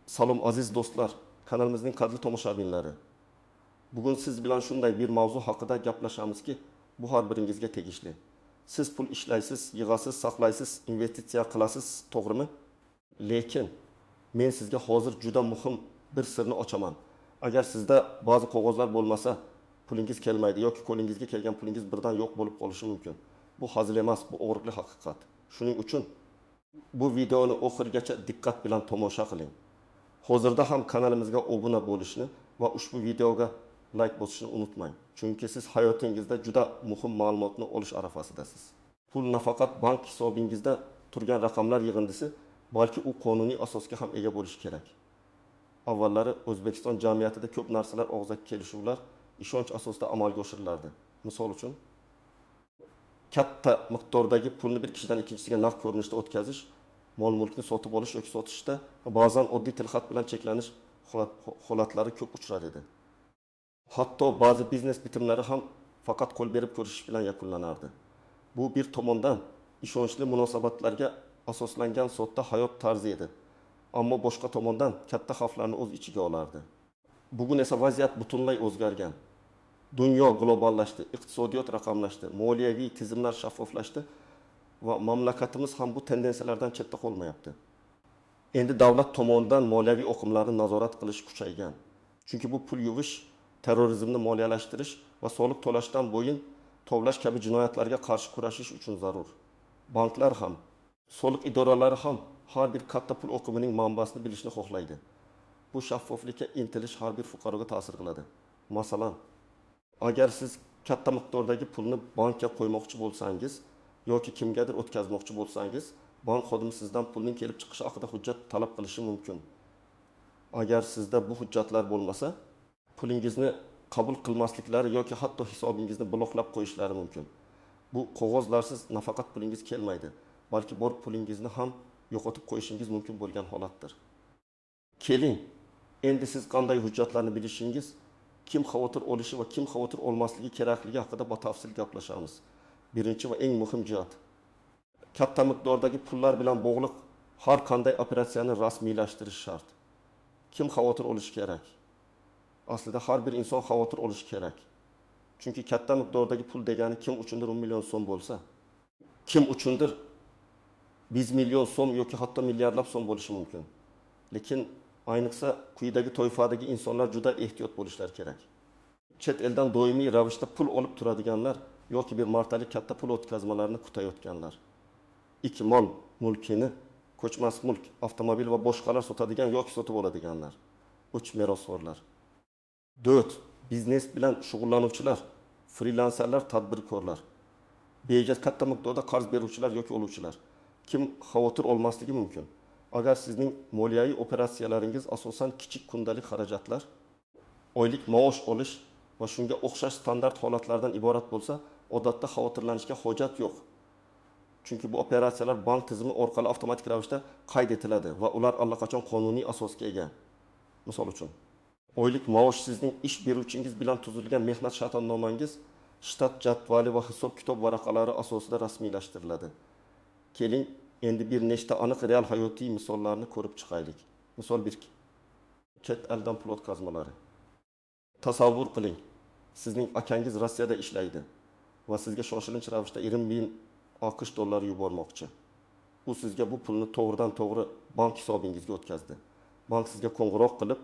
Salom aziz do'stlar, kanalimizning qadrli tomoshabinlari. Bugun siz bilan shunday bir mavzu haqida gaplashamizki, bu har biringizga tegishli. Siz pul ishlaysiz, yig'asiz, saqlaysiz, investitsiya qilasiz, to'g'rimi? Lekin men sizga hozir juda muhim bir sirni ochaman. Agar sizda ba'zi qog'ozlar bo'lmasa, pulingiz kelmaydi yoki qo'lingizga kelgan pulingiz birdan yo'q bo'lib qolishi mumkin. Bu hazil emas, bu og'riqli haqiqat. Shuning uchun bu videoni oxirigacha diqqat bilan tomosha qiling. Hozirda ham kanalimizga obuna bo'lishni va ushbu videoga like bosishni unutmang. Chunki siz hayotingizda juda muhim ma'lumotni olish arafasidasiz. Pul nafaqat bank hisobingizda turgan raqamlar yig'indisi, balki u qonuniy asosga ham ega bo'lishi kerak. Avvallari O'zbekiston jamiyatida ko'p narsalar og'zaki kelishuvlar, ishonch asosida amalga oshirilardi. Misol uchun, katta miqdordagi pulni bir kishidan ikkinchisiga naqd ko'rinishda o'tkazish, mol-mulkni sotib olish yoki sotishda ba'zan oddiy tilxat bilan cheklanish holatlari ko'p uchrar edi. Hatto ba'zi biznes bitimlari ham faqat qo'l berib ko'rishish bilan yakunlanardi. Bu bir tomondan ishonchli munosabatlarga asoslangan sodda hayot tarzi edi. Ammo boshqa tomondan katta xavflarni o'z ichiga olardi. Bugun esa vaziyat butunlay o'zgargan. Dunyo globallashdi, iqtisodiyot raqamlashdi, moliyaviy tizimlar shaffoflashdi va mamlakatimiz ham bu tendensiyalardan chetda qolmayapti. Endi davlat tomonidan moliyaviy oqimlarni nazorat qilish kuchaygan. Chunki bu pul yuvish, terrorizmni moliyalashtirish va soliq to'lashdan bo'yin tovlash kabi jinoyatlarga qarshi kurashish uchun zarur. Banklar ham, soliq idoralari ham har bir katta pul oqimining manbasini bilishni xohlaydi. Bu shaffoflikka intilish har bir fuqaroga ta'sir qiladi. Masalan, agar siz katta miqdordagi pulni bankka qo'ymoqchi bo'lsangiz yoki kimgadir o'tkazmoqchi bo'lsangiz, bank xodimi sizdan pulning kelib chiqishi haqida hujjat talab qilishi mumkin. Agar sizda bu hujjatlar bo'lmasa, pulingizni qabul qilmasliklari yoki hatto hisobingizni bloklab qo'yishlari mumkin. Bu qog'ozlarsiz nafaqat pulingiz kelmaydi, balki bor pulingizni ham yo'qotib qo'yishingiz mumkin bo'lgan holatdir. Keling, endi siz qanday hujjatlarni bilishingiz, kim xavotir olishi va kim xavotir olmasligi kerakligi haqida batafsil gaplashamiz. Birinchi va eng muhim jihat. Katta miqdordagi pullar bilan bog'liq har qanday operatsiyani rasmiylashtirish shart. Kim xavotir olishi kerak? Aslida har bir inson xavotir olishi kerak. Chunki katta miqdordagi pul degani kim uchundir 10 million so'm bo'lsa, kim uchundir 1 million so'm yoki hatto milliardlab so'm bo'lishi mumkin. Lekin ayniqsa quyidagi toifadagi insonlar juda ehtiyot bo'lishlari kerak. Chet eldan doimiy ravishda pul olib turadiganlar yoki bir martalik katta pul o'tkazmalarini kutayotganlar. 2 mol mulkini, ko'chmas mulk, avtomobil va boshqalar sotadigan yoki sotib oladiganlar. 3 merosxo'rlar. 4 biznes bilan shug'ullanuvchilar, frilanserlar, tadbirkorlar. 5 katta miqdorda qarz beruvchilar yoki oluvchilar. Kim xavotir olmasligi mumkin? Agar sizning moliyaviy operatsiyalaringiz asosan kichik kundalik xarajatlar, oylik maosh olish va shunga o'xshash standart holatlardan iborat bo'lsa, odatda xavotirlanishga hojat yo'q. Chunki bu operatsiyalar bank tizimi orqali avtomatik ravishda qayd etiladi va ular allaqachon qonuniy asosga ega. Misol uchun, oylik maosh sizning ish beruvchingiz bilan tuzilgan mehnat shartnomangiz shtat jadvali va hisob-kitob varaqalari asosida rasmiylashtiriladi. Keling, endi bir nechta aniq real hayotiy misollarni ko'rib chiqaylik. Misol 1. Chet eldan pul o'tkazmalari. Tasavvur qiling, sizning akangiz Rossiyada ishlaydi va sizga shoshilinch ravishda 20 000 AQSh dollari yubormoqchi. U sizga bu pulni to'g'ridan-to'g'ri bank hisobingizga o'tkazdi. Bank sizga qo'ng'iroq qilib,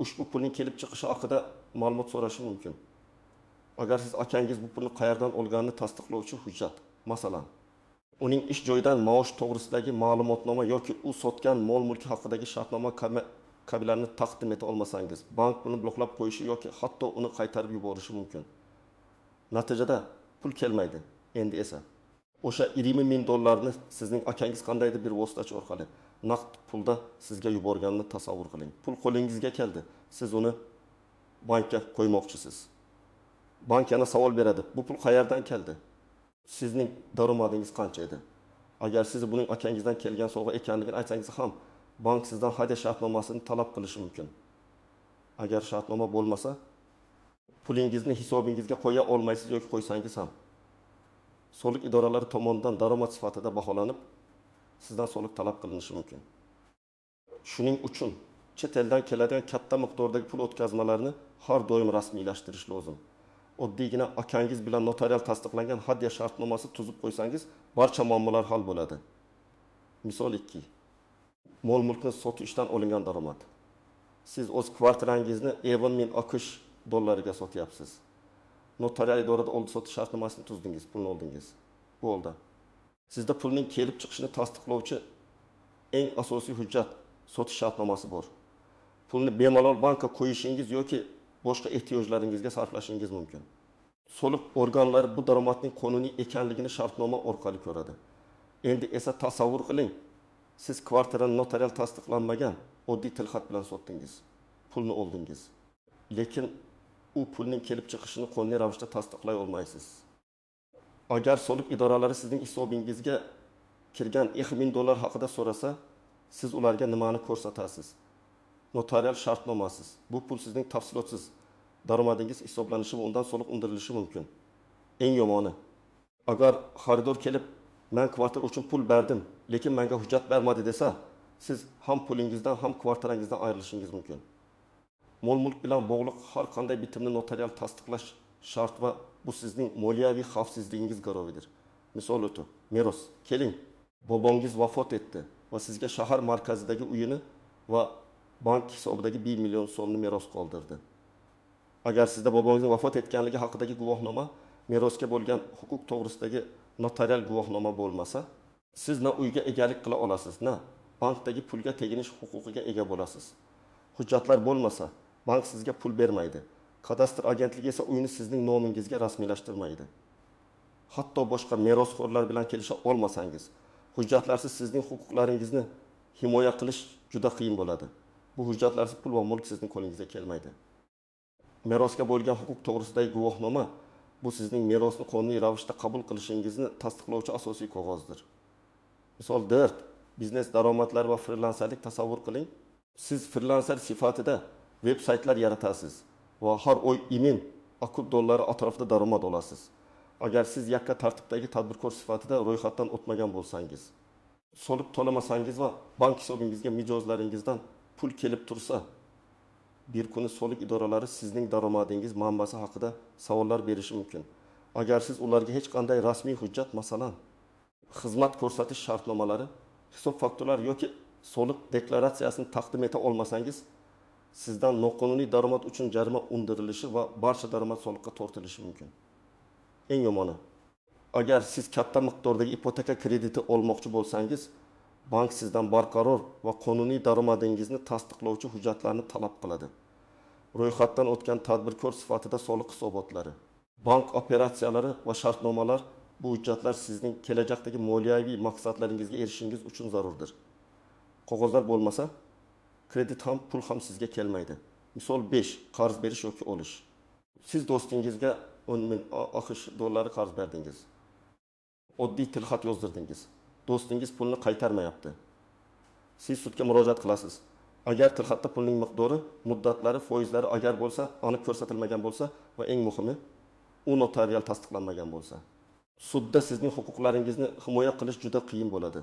ushbu pulning kelib chiqishi haqida ma'lumot so'rashi mumkin. Agar siz akangiz bu pulni qayerdan olganini tasdiqlovchi hujjat, masalan, uning ish joyidan maosh to'g'risidagi ma'lumotnoma yoki u sotgan mol-mulki haqidagi shartnoma kabilarni taqdim eta olmasangiz, bank buni bloklab qo'yishi yoki hatto uni qaytarib yuborishi mumkin. Natijada pul kelmaydi. Endi esa o'sha 20 000 dollarni sizning akangiz qandaydir bir vositachi orqali naqd pulda sizga yuborganini tasavvur qiling. Pul qo'lingizga keldi. Siz uni bankka qo'ymoqchisiz. Bank yana savol beradi. Bu pul qayerdan keldi? Sizning daromadingiz qancha edi? Agar siz buning akangizdan kelgan sovg'a ekanligini aytsangiz ham, bank sizdan hadya shartnomasini talab qilishi mumkin. Agar shartnoma bo'lmasa, pulingizni hisobingizga qo'ya olmaysiz yoki qo'ysangiz ham soliq idoralari tomonidan daromad sifatida baholanib, sizdan soliq talab qilinishi mumkin. Shuning uchun chet eldan keladigan katta miqdordagi pul o'tkazmalarini har doim rasmiylashtirish lozim. Oddiygina akangiz bilan notarial tasdiqlangan hadya shartnomasi tuzib qo'ysangiz, barcha muammolar hal bo'ladi. Misol 2. Mol-mulkni sotishdan olingan daromad. Siz o'z kvartirangizni 10.000 AQSh dollariga sotyapsiz. Notarial idorada oldi-sotish shartnomasini tuzdingiz, pulni oldingiz. Bo'ldi. Sizda pulning kelib chiqishini tasdiqlovchi eng asosiy hujjat sotish shartnomasi bor. Pulni bemalol bankka qo'yishingiz yoki boshqa ehtiyojlaringizga sarflashingiz mumkin. Soliq organlari bu daromadning qonuniy ekanligini shartnoma orqali ko'radi. Endi esa tasavvur qiling, siz kvartirani notarial tasdiqlanmagan oddiy tilxat bilan sotdingiz, pulni oldingiz. Lekin u pulning kelib chiqishini qonuniy ravishda tasdiqlay olmaysiz. Agar soliq idoralari sizning hisobingizga kirgan 2000 dollar haqida so'rasa, siz ularga nimani ko'rsatasiz? Notarial shartnomasiz. Bu pul sizning tafsilotsiz daromadingiz hisoblanishi va undan soliq undirilishi mumkin. Eng yomoni, agar xaridor kelib, "Men kvartira uchun pul berdim, lekin menga hujjat bermadi" desa, siz ham pulingizdan, ham kvartirangizdan ayrilishingiz mumkin. Mol-mulk bilan bog'liq har qanday bitimni notarial tasdiqlash shart va bu sizning moliyaviy xavfsizligingiz garovidir. Misol o'tib, meros. Keling, bobongiz vafot etdi va sizga shahar markazidagi uyini va bank hisobidagi 1 million so'mni meros qoldirdi. Agar sizda bobongizning vafot etganligi haqidagi guvohnoma, merosga bo'lgan huquq to'g'risidagi notarial guvohnoma bo'lmasa, siz na uyga egalik qila olasiz, na bankdagi pulga teginish huquqiga ega bo'lasiz. Hujjatlar bo'lmasa, bank sizga pul bermaydi. Kadastr agentligi esa uyni sizning nomingizga rasmiylashtirmaydi. Hatto boshqa merosxo'rlar bilan kelisha olmasangiz, hujjatlarsiz sizning huquqlaringizni himoya qilish juda qiyin bo'ladi. Bu hujjatlarsiz pul va mulk sizning qo'lingizga kelmaydi. Merosga bo'lgan huquq to'g'risidagi guvohnoma bu sizning merosni qonuniy ravishda qabul qilishingizni tasdiqlovchi asosiy qog'ozdir. Misol 4. Biznes daromadlari va frilanserlik tasavvur qiling. Siz frilanser sifatida veb saytlar yaratasiz va har oy imin AQSh dollari atrofida daromad olasiz. Agar siz yakka tartibdagi tadbirkor sifatida ro'yxatdan o'tmagan bo'lsangiz, soliq to'lamasangiz va bank hisobingizga mijozlaringizdan pul kelib tursa, bir kuni soliq idoralari sizning daromadingiz manbasi haqida savollar berishi mumkin. Agar siz ularga hech qanday rasmiy hujjat, masalan, xizmat ko'rsatish shartnomalari, hisob fakturalar yoki soliq deklaratsiyasini taqdim eta olmasangiz, sizdan noqonuniy daromad uchun jarima undirilishi va barcha daromad soliqqa tortilishi mumkin. Eng yomoni, agar siz katta miqdordagi ipoteka krediti olmoqchi bo'lsangiz, bank sizdan barqaror va qonuniy daromadingizni tasdiqlovchi hujjatlarni talab qiladi. Ro'yxatdan o'tgan tadbirkor sifatida soliq hisobotlari, bank operatsiyalari va shartnomalar, bu hujjatlar sizning kelajakdagi moliyaviy maqsadlaringizga erishishingiz uchun zarurdir. Qog'ozlar bo'lmasa, kredit ham, pul ham sizga kelmaydi. Misol 5. Qarz berish yoki olish. Siz do'stingizga 10.000 AQSh dollari qarz berdingiz. Oddiy tilxat yozdirdingiz. Do'stingiz pulni qaytarmayapti. Siz sudga murojaat qilasiz. Agar tilxatda pulning miqdori, muddatlari, foizlari agar bo'lsa, aniq ko'rsatilmagan bo'lsa va eng muhimi, u notarial tasdiqlanmagan bo'lsa, sudda sizning huquqlaringizni himoya qilish juda qiyin bo'ladi.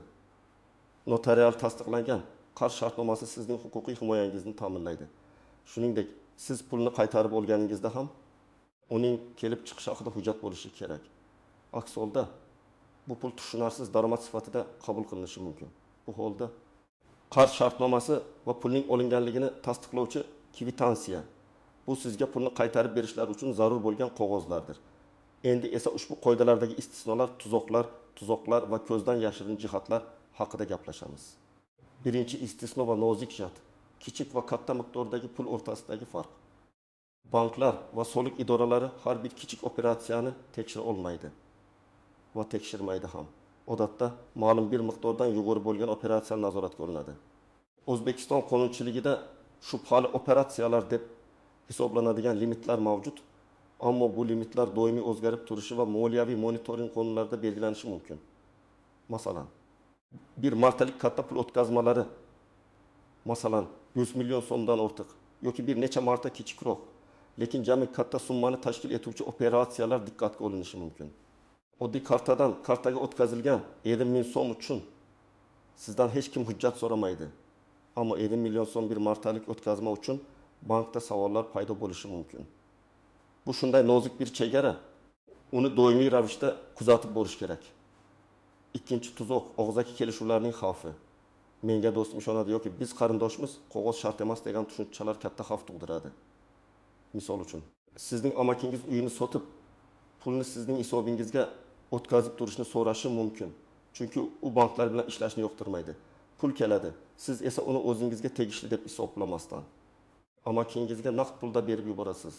Notarial tasdiqlangan qarz shartnomasi sizning huquqiy himoyangizni ta'minlaydi. Shuningdek, siz pulni qaytarib olganingizda ham uning kelib chiqishi haqida hujjat bo'lishi kerak. Aks holda bu pul tushunarsiz daromad sifatida qabul qilinishi mumkin. Bu holda qarz shartnomasi va pulning olinganligini tasdiqlovchi kvitansiya, bu sizga pulni qaytarib berishlari uchun zarur bo'lgan qog'ozlardir. Endi esa ushbu qoidalardagi istisnolar, tuzoqlar va ko'zdan yashirin jihatlar haqida gaplashamiz. Birinchi istisno va nozik jihat, kichik va katta miqdordagi pul o'rtasidagi farq. Banklar va soliq idoralari har bir kichik operatsiyani tekshira olmaydi va tekshirmaydi ham. Odatda ma'lum bir miqdordan yuqori bo'lgan operatsiya nazoratga olinadi. O'zbekiston qonunchiligida shubhali operatsiyalar deb hisoblanadigan limitlar mavjud, ammo bu limitlar doimiy o'zgarib turishi va moliyaviy monitoring qonunlarida belgilanishi mumkin. Masalan, bir martalik katta pul o'tkazmalari, masalan, 100 million so'mdan ortiq yoki bir necha marta kichikroq, lekin jami katta summani tashkil etuvchi operatsiyalar diqqatga olinishi mumkin. Oddiy kartadan kartaga o'tkazilgan 50.000 so'm uchun sizdan hech kim hujjat so'ramaydi. Ammo 50 million so'm bir martalik o'tkazma uchun bankda savollar paydo bo'lishi mumkin. Bu shunday nozik bir chegara, uni doimiy ravishda kuzatib borish kerak. Ikkinchi tuzoq og'zaki kelishuvlarning xavfi. Menga do'stim ishonadi yoki biz qarindoshmiz, qog'oz shart emas degan tushunchalar katta xavf tug'diradi. Misol uchun, sizning amakingiz uyini sotib, pulni sizning hisobingizga o'tkazib turishni so'rashi mumkin. Chunki u banklar bilan ishlashni yoqtirmaydi. Pul keladi, siz esa uni o'zingizga tegishli deb hisoblamasdan amakingizga naqd pulda berib yuborasiz.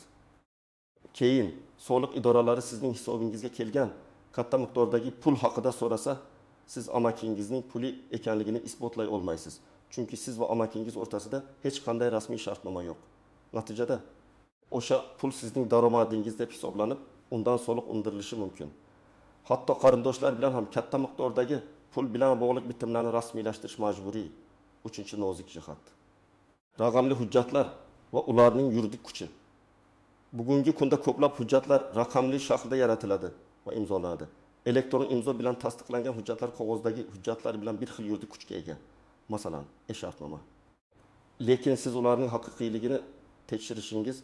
Keyin soliq idoralari sizning hisobingizga kelgan katta miqdordagi pul haqida so'rasa, siz amakingizning puli ekanligini isbotlay olmaysiz. Chunki siz va amakingiz o'rtasida hech qanday rasmiy shartnoma yo'q. Natijada o'sha pul sizning daromadingiz deb hisoblanib, undan soliq undirilishi mumkin. Hatto qarindoshlar bilan ham katta miqdordagi pul bilan bog'liq bitimlarni rasmiylashtirish majburiy. Uchinchi nozik jihat. Raqamli hujjatlar va ularning yuridik kuchi. Bugungi kunda ko'plab hujjatlar raqamli shaklda yaratiladi va imzolanadi. Elektron imzo bilan tasdiqlangan hujjatlar qog'ozdagi hujjatlar bilan bir xil yuridik kuchga ega. Masalan, e-shartnoma. Lekin siz ularning haqiqiyligini tekshirishingiz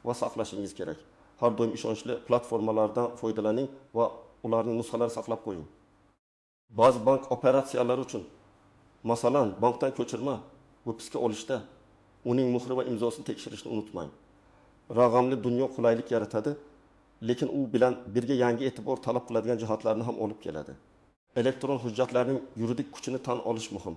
va saqlashingiz kerak. Har doim ishonchli platformalardan foydalaning va ularning nusxalarini saqlab qo'ying. Ba'zi bank operatsiyalari uchun, masalan, bankdan ko'chirma выписка olishda uning muhri va imzosini tekshirishni unutmang. Raqamli dunyo qulaylik yaratadi, lekin u bilan birga yangi e'tibor talab qiladigan jihatlarni ham olib keladi. Elektron hujjatlarning yuridik kuchini tan olish muhim.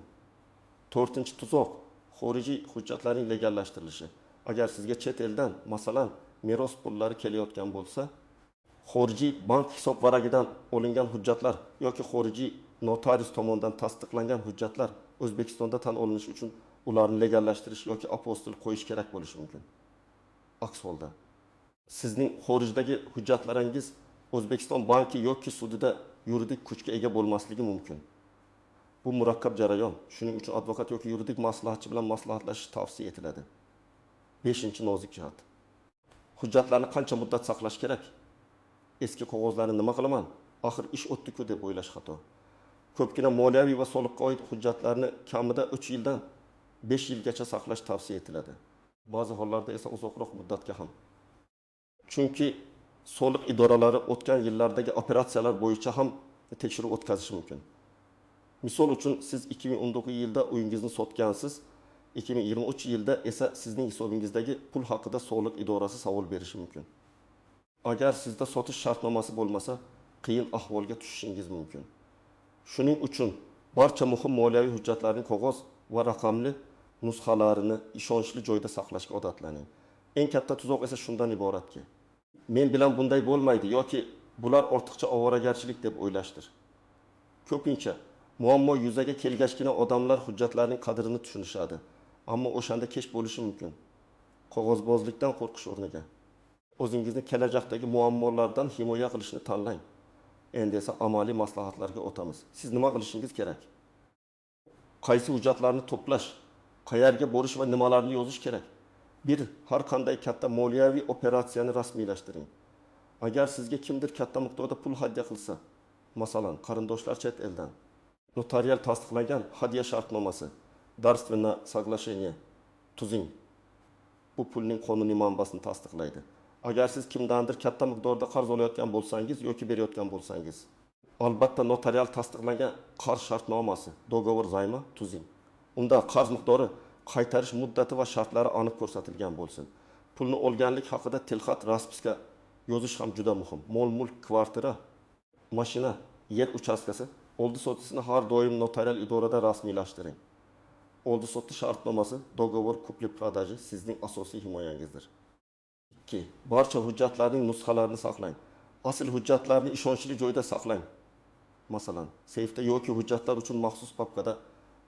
To'rtinchi tuzoq xorijiy hujjatlarning legallashtirilishi. Agar sizga chet eldan, masalan, meros pullari kelayotgan bo'lsa, xorijiy bank hisob varagidan olingan hujjatlar yoki xorijiy notarius tomonidan tasdiqlangan hujjatlar O'zbekistonda tan olinishi uchun ularni legallashtirish yoki apostil qo'yish kerak bo'lishi mumkin. Aks holda sizning xorijdagi hujjatlaringiz O'zbekiston banki yoki sudida yuridik kuchga ega bo'lmasligi mumkin. Bu murakkab jarayon. Shuning uchun advokat yoki yuridik maslahatchi bilan maslahatlashish tavsiya etiladi. 5. Nozik jihat. Hujjatlarni qancha muddat saqlash kerak? Eski qog'ozlarni nima qilaman? Axir ish o'tdi-ku deb o'ylash xato. Ko'pgina moliyaviy va soliqqa oid hujjatlarni kamida 3 yildan 5 yilgacha saqlash tavsiya etiladi. Ba'zi hollarda esa uzoqroq muddatga ham. Chunki soliq idoralari o'tgan yillardagi operatsiyalar bo'yicha ham tekshiruv o'tkazishi mumkin. Misol uchun siz 2019 yilda uyingizni sotgansiz, 2023 yilda esa sizning hisobingizdagi pul haqida soliq idorasi savol berishi mumkin. Agar sizda sotish shartnomasi bo'lmasa, qiyin ahvolga tushishingiz mumkin. Shuning uchun barcha muhim moliyaviy hujjatlarning qog'oz va raqamli nusxalarini ishonchli joyda saqlashga odatlaning. Eng katta tuzoq esa shundan iboratki, men bilan bunday bo'lmaydi yoki bular ortiqcha ovoragarchilik deb o'ylashdir. Ko'pincha muammo yuzaga kelgachgina odamlar hujjatlarning qadrini tushunishadi. Ammo o'shanda kech bo'lishi mumkin. Qog'ozbozlikdan qo'rqish o'rniga o'zingizni kelajakdagi muammolardan himoya qilishni tanlang. Endi esa amaliy maslahatlarga o'tamiz. Siz nima qilishingiz kerak? Qaysi hujjatlarni to'plash, qayerga borish va nimalarni yozish kerak? Bir, har qanday katta moliyaviy operatsiyani rasmiylashtiring. Agar sizga kimdir katta miqdorda pul hadya qilsa, masalan, qarindoshlar chet eldan, notarial tasdiqlangan hadya shartnomasi, дарственное соглашение tuzing. Bu pulning qonuniy manbasini tasdiqlaydi. Agar siz kimdandir katta miqdorda qarz olayotgan bo'lsangiz yoki berayotgan bo'lsangiz, albatta notarial tasdiqlangan qarz shartnomasi, договор займа tuzing. Unda qarz miqdori, qaytarish muddati va shartlari aniq ko'rsatilgan bo'lsin. Pulni olganlik haqida tilxat, raspiska yozish ham juda muhim. Mol-mulk, kvartira, mashina, yer uchastkasi oldi-sotdisini har doim notarial idorada rasmiylashtiring. Oldi-sotdi shartnomasi, договор купли-продажи sizning asosiy himoyangizdir. 2. Barcha hujjatlarning nusxalarini saqlang. Asl hujjatlarni ishonchli joyda saqlang. Masalan, seyfda yoki hujjatlar uchun maxsus papkada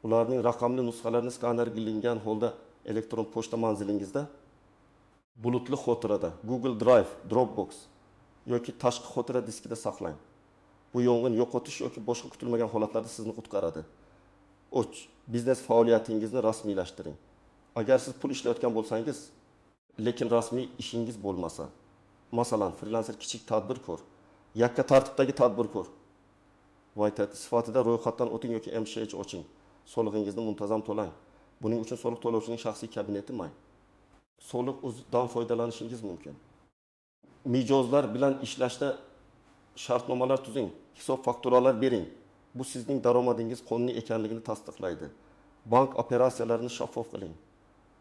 ularning raqamli nusxalarini skaner qilingan holda elektron pochta manzilingizda, bulutli xotirada, Google Drive, Dropbox yoki tashqi xotira diskida saqlang. Bu yong'in, yo'qotish yoki boshqa kutilmagan holatlarda sizni qutqaradi. 3. Biznes faoliyatingizni rasmiylashtiring. Agar siz pul ishlayotgan bo'lsangiz, lekin rasmiy ishingiz bo'lmasa, masalan, freelancer, kichik tadbirkor, yakka tartibdagi tadbirkor sifatida ro'yxatdan o'ting yoki MSH oching. Solig'ingizni muntazam to'lang. Buning uchun soliq to'lovchining shaxsiy kabineti My Soliq uzdan foydalanishingiz mumkin. Mijozlar bilan ishlashda shartnomalar tuzing, hisob fakturalar bering. Bu sizning daromadingiz qonuniy ekanligini tasdiqlaydi. Bank operatsiyalarini shaffof qiling.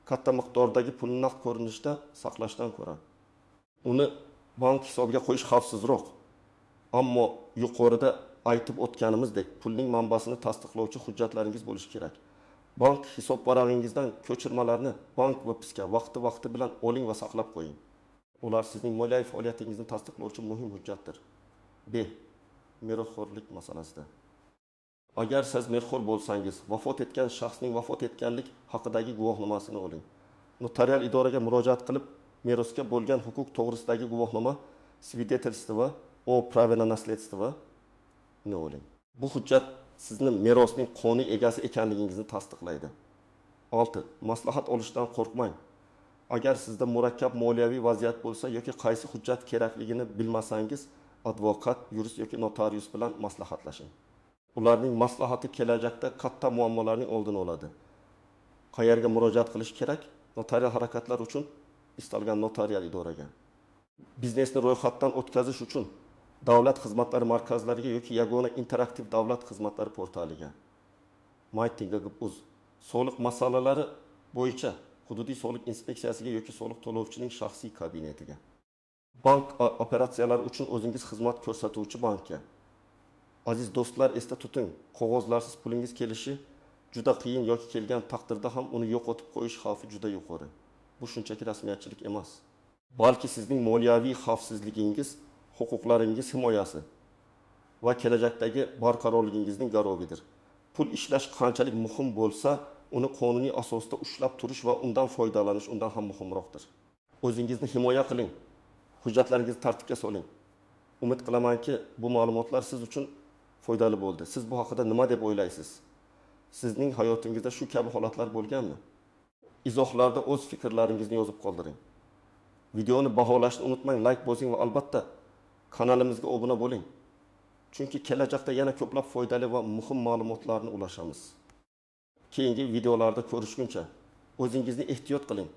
Katta miqdordagi pulni naqd ko'rinishda saqlashdan ko'ra uni bank hisobiga qo'yish xavfsizroq. Ammo yuqorida aytib o'tganimizdek, pulning manbasini tasdiqlovchi hujjatlaringiz bo'lishi kerak. Bank hisob varag'ingizdan ko'chirmalarni bank выписка vaqti-vaqti bilan oling va saqlab qo'ying. Ular sizning moliyaviy faoliyatingizni tasdiqlovchi muhim hujjatdir. B. Merosxo'rlik masalasida. Agar siz merxo'r bo'lsangiz, vafot etgan shaxsning vafot etganlik haqidagi guvohnomasini oling. Notarial idoraga murojaat qilib, merosga bo'lgan huquq to'g'risidagi guvohnoma, свидетельство о праве на наследство ni oling. Bu hujjat sizni merosning qonuniy egasi ekanligingizni tasdiqlaydi. 6. Maslahat olishdan qo'rqmang. Agar sizda murakkab moliyaviy vaziyat bo'lsa yoki qaysi hujjat kerakligini bilmasangiz, advokat, yurist yoki notarius bilan maslahatlashing. Ularning maslahati kelajakda katta muammolarning oldini oladi. Qayerga murojaat qilish kerak? Notarial harakatlar uchun istalgan notarial idoraga. Biznesni ro'yxatdan o'tkazish uchun davlat xizmatlari markazlariga yoki yagona interaktiv davlat xizmatlari portaliga. My.gov.uz. Soliq masalalari bo'yicha hududiy soliq inspeksiyasiga yoki soliq to'lovchining shaxsiy kabinetiga. Bank operatsiyalari uchun o'zingiz xizmat ko'rsatuvchi bankka. Aziz do'stlar, esda tuting, qog'ozlarsiz pulingiz kelishi juda qiyin yoki kelgan taqdirda ham uni yo'qotib qo'yish xavfi juda yuqori. Bu shunchaki rasmiyatchilik emas, balki sizning moliyaviy xavfsizligingiz, huquqlaringiz himoyasi va kelajakdagi barqarorligingizning garovidir. Pul ishlash qanchalik muhim bo'lsa, uni qonuniy asosda ushlab turish va undan foydalanish undan ham muhimroqdir. O'zingizni himoya qiling, hujjatlaringizni tartibga soling. Umid qilamanki, bu ma'lumotlar siz uchun foydali bo'ldi. Siz bu haqida nima deb o'ylaysiz? Sizning hayotingizda shu kabi holatlar bo'lganmi? Izohlarda o'z fikrlaringizni yozib qoldiring. Videoni baholashni unutmang, like bosing va albatta kanalimizga obuna bo'ling. Chunki kelajakda yana ko'plab foydali va muhim ma'lumotlarni ulashamiz. Keyingi videolarda ko'rishguncha o'zingizni ehtiyot qiling.